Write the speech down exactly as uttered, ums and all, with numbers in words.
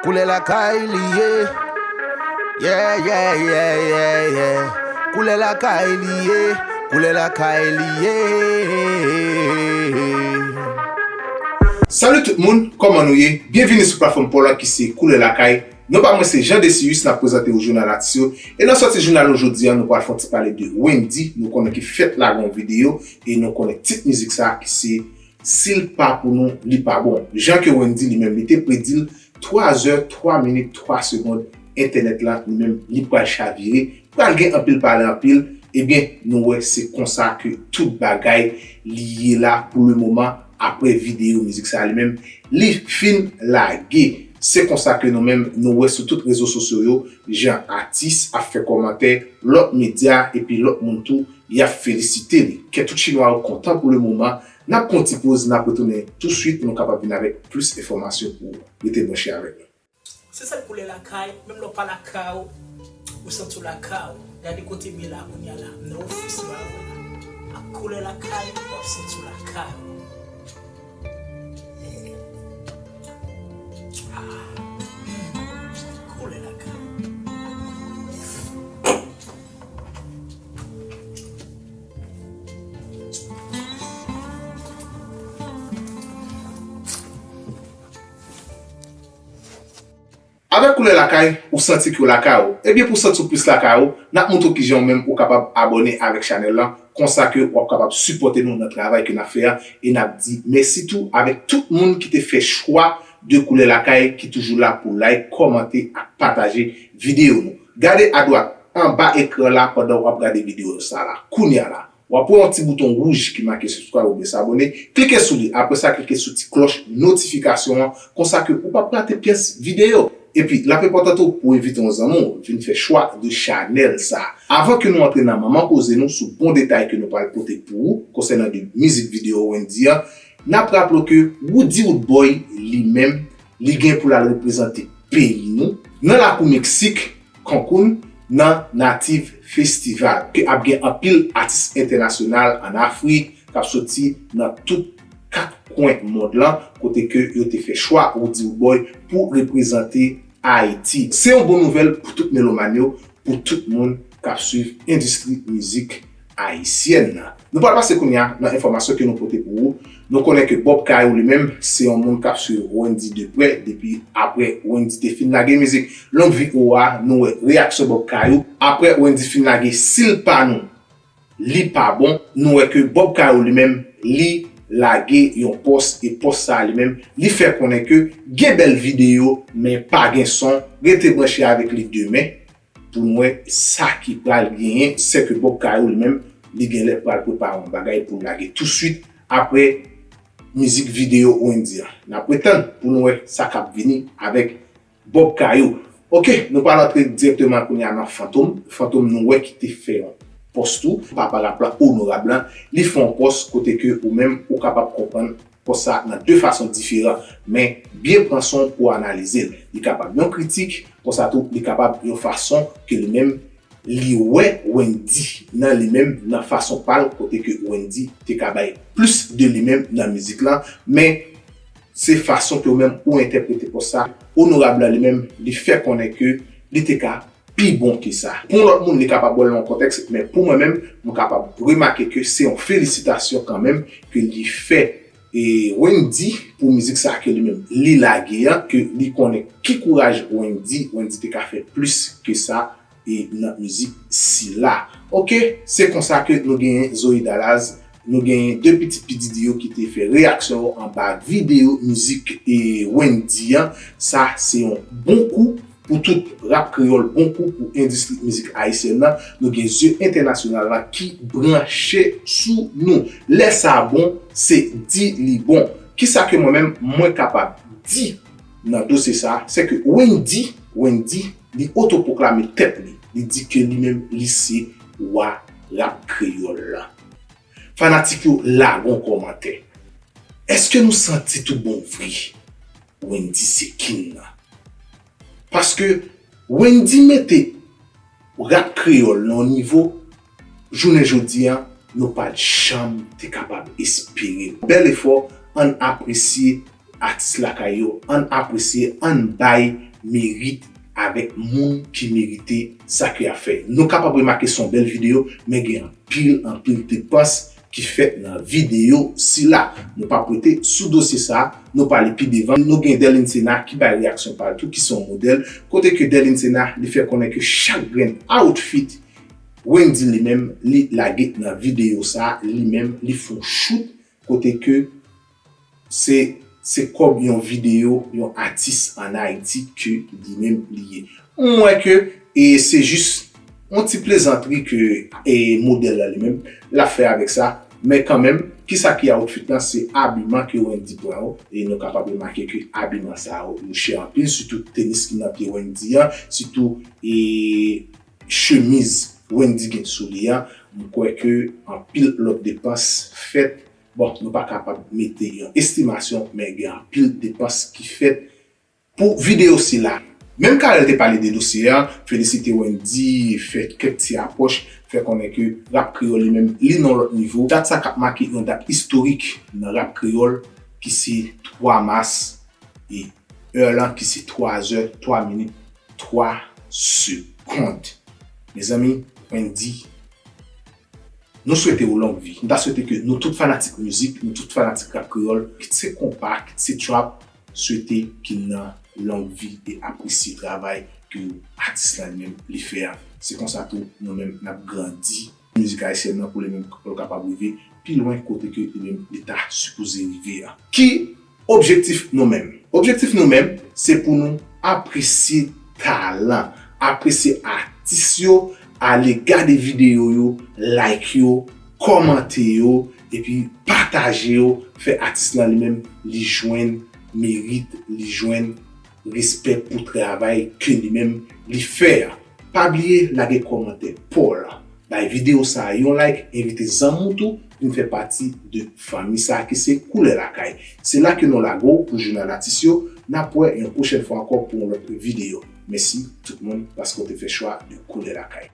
Koulè lakay li ye. Yeah, yeah, yeah, yeah, yeah. Koulè lakay li ye. Koulè lakay li ye. Salut tout moun, kòman nou ye? Byenvini sou platfòm pa w la ki se Koulè Lakay. Non pa mwen se Jean Decius, n ap prezante w jounal atis yo. E nan sòti jounal nou jodi a, nou pral fè yon ti pale de Wendy. Nou konnen ki fèk lage yon videyo e nou konnen tit mizik sa ki se Si l pa pou nou, li pa bon. Jan ke Wendy li menm li te predi l, twa zè, twa minit, twa segond, entènèt la li menm li pral chavire, pral gen anpil pale anpil. Ebyen, nou wè se konsa ke tout bagay li ye la pou le moman, apre videyo mizik sa li menm li fin lage. Se konsa ke nou menm nou wè sou tout rezo sosyo yo, jan atis ap fè kòmantè, lòt medya epi lòt moun tou y ap felisite li. Kè tout chinwa yo kontan pou le moman. N ap pran yon ti poz, n ap retounen touswit pou nou kapab vin avèk plis enfòmasyon pou ou. Rete branche avèk nou. Se sèl koulè lakay, menm lè w pa lakay ou, ou santi w lakay ou. Gade kote m ye la kounye a la, m nan ofis mwen avè w la. Ak koulè lakay, w ap santi w lakay ou. Ah, hmm, koulè lakay. Avèk Koulè Lakay, ou santi ke w lakay ou. Ebyen, pou w santi w plis lakay ou, n ap montre w kijan ou menm ou kapab abòne avèk chanèl lan, konsa ke w ap kapab sipòte nou nan travay ke n ap fè a, e n ap di mèsi tou avèk tout moun ki te fè chwa de Koulè Lakay, ki toujou la pou like, kòmante ak pataje videyo nou. Gade adwat, anba ekran la pandan w ap gade videyo sa la, kounye a la. W ap wè yon ti bouton wouj ki make subscribe oubyen s'abonner. Klike sou li. Apre sa, klike sou ti klòch notifikasyon an. Konsa ke ou p ap rate pyès videyo. Epi, l ap enpòtan tou pou w envite yon zanmi w vin fè chwa de chanèl sa. Avan ke nou antre nan manman koze nou sou bon detay ke nou pral pote pou ou konsènan de mizik videyo Wendy an, n ap raple w ke Roody Roodboy li menm, li gen pou l al reprezante peyi nou nan lakou Meksik, Cancun, nan Native Festival, ke ap gen anpil atis entènasyonal ann Afrik, k ap soti nan tout kat kwen mond lan, kote ke yo te fè chwa Roody Roodboy pou reprezante Ayiti. Se yon bon nouvèl pou tout melomàn yo, pou tout moun k ap swiv endistri mizik ayisyèn nan. Nou pral pase kounye a nan enfòmasyon ke nou pote pou ou. Nou konnen ke Bob Kayou li menm, se yon moun k ap swiv Wendy de prè depi apre Wendy te fin lage mizik Long Vi Ou a, nou wè reyaksyon Bob Kayou. Apre Wendy fin lage Si l pa nou, li pa bon, nou wè ke Bob Kayou li menm, li lage yon pòs, e pòs sa a li menm, li fè konnen ke gen bèl videyo, men pa gen son. Rete branche avèk li demen pou n wè sa ki pral genyen. Sèke Bob Kayou li menm, li genlè pral prepare yon bagay pou l lage touswit apre mizik videyo Wendy an. N ap ret tann pou n wè sa k ap vini avèk Bob Kayou. Oke, nou pral antre dirèkteman kounye a nan Fantom. Fantom nou wè ki te fè yon pòs tou, papa rap la Onorab lan, li fè yon pòs kote ke ou menm ou kapab konprann pòs sa nan de fason diferan, men byen pran son pou analize l. Li kapab yon kritik, konsa tou li kapab yon fason ke li menm li wè Wendy nan li menm, nan fason pa l, kote ke Wendy te ka bay plis de li menm nan mizik lan, men se fason ke ou menm ou entèprete pòs sa. Onorab la li menm, li fè konnen ke li te ka pi bon ke sa. Pou yon lòt moun, li kapab wè l nan yon kontèks, men pou mwen menm, mwen kapab remake ke se yon felisitasyon kanmenm ke li fè e Wendy pou mizik sa ke li menm li lage an, ke li konnen ki kouraj Wendy, Wendy te ka fè plis ke sa e nan mizik sila. Oke, se konsa ke nou genyen Zoe Dallas, nou genyen de pitit P Diddy yo ki te fè reyaksyon yo anba videyo mizik e Wendy an. Sa se yon bon kou pou tout rap kreyòl, bon kou pou endistri mizik ayisyèn nan. Nou gen zye entènasyonal la ki branche sou nou. Lè sa bon, se di li bon. Kisa ke mwen menm mwen kapab di nan dosye sa, se ke Wendy, Wendy, li otopwoklame tèt li. Li di ke li menm li se wa rap kreyòl la. Fanatik yo lage yon kòmantè. Èske nou santi tout bon vre Wendy se king nan? Paske Wendy mete rap kreyòl nan yon nivo, jounen jodi a, nou pa t janm te kapab espere. Bèl efò, ann apresye atis lakay yo, ann apresye, ann bay merit avèk moun ki merite sa ke y ap fè. Nou kapab remake se yon bèl videyo, men gen anpil, anpil depans ki fèt nan videyo sila. Nou p ap rete sou dosye sa, nou pale pi devan. Nou gen Derlin Sena ki bay reyaksyon pa l tou, ki se yon modèl, kote ke Derlin Sena, li fè konnen ke chak grenn outfit Wendy li menm, li lage nan videyo sa, li menm, li fè yon shoot, kote ke se, se kòb yon videyo, yon atis ann Ayiti ke li menm li ye. M wè ke, e se jis yon ti plezantri ke, e modèl la li menm, l ap fè avèk sa, men kanmenm, kisa ki outfit lan, se abiman ke Wendy pran yo, e nou kapab remake ke abiman sa yo, yo chè anpil, sitou tenis ki nan pye Wendy an, sitou, e chemiz Wendy gen sou li an, m kwè ke anpil lòt depans fèt. Bon, nou pa kapab mete yon estimasyon, men gen anpil depans ki fèt pou videyo sila. Menm Carel te pale de dosye a, felisite Wendy, fè kèk ti apwòch, fè konnen ke rap kreyòl li menm, li nan lòt nivo. Dat sa k ap make yon dat istorik nan rap kreyòl, ki se twa mas, e è lan ki se twa zè, twa minit, twa segonn. Mezanmi, Wendy, nou swete w long vi. M ta swete ke nou tout fanatik mizik, nou tout fanatik rap kreyòl, kit se konpa, kit se trap, swete ke n nan long vi e apresye travay ke atis lan li menm li fè a. Se konsa tou nou menm n ap grandi mizik ayisyèn nan pou li menm pou l kapab rive pi lwen kote ke li menm li ta sipoze rive a. Ki objektif nou menm? Objektif nou menm, se pou nou apresye talan, apresye atis yo, ale gade videyo yo, like yo, kòmante yo, epi pataje yo, fè atis lan li menm li jwenn merit, li jwenn respè pou travay ke li menm li fè a. Pa bliye lage kòmantè pa w la. Bay videyo sa a yon like, envite zanmi w tou vin fè pati de fanmi sa a ki se Koulè Lakay. Se la ke nou lage w pou jounal atis yo. N ap wè yon pwochèn fwa ankò pou yon lòt videyo. Mèsi tout moun paske w te fè chwa de Koulè Lakay.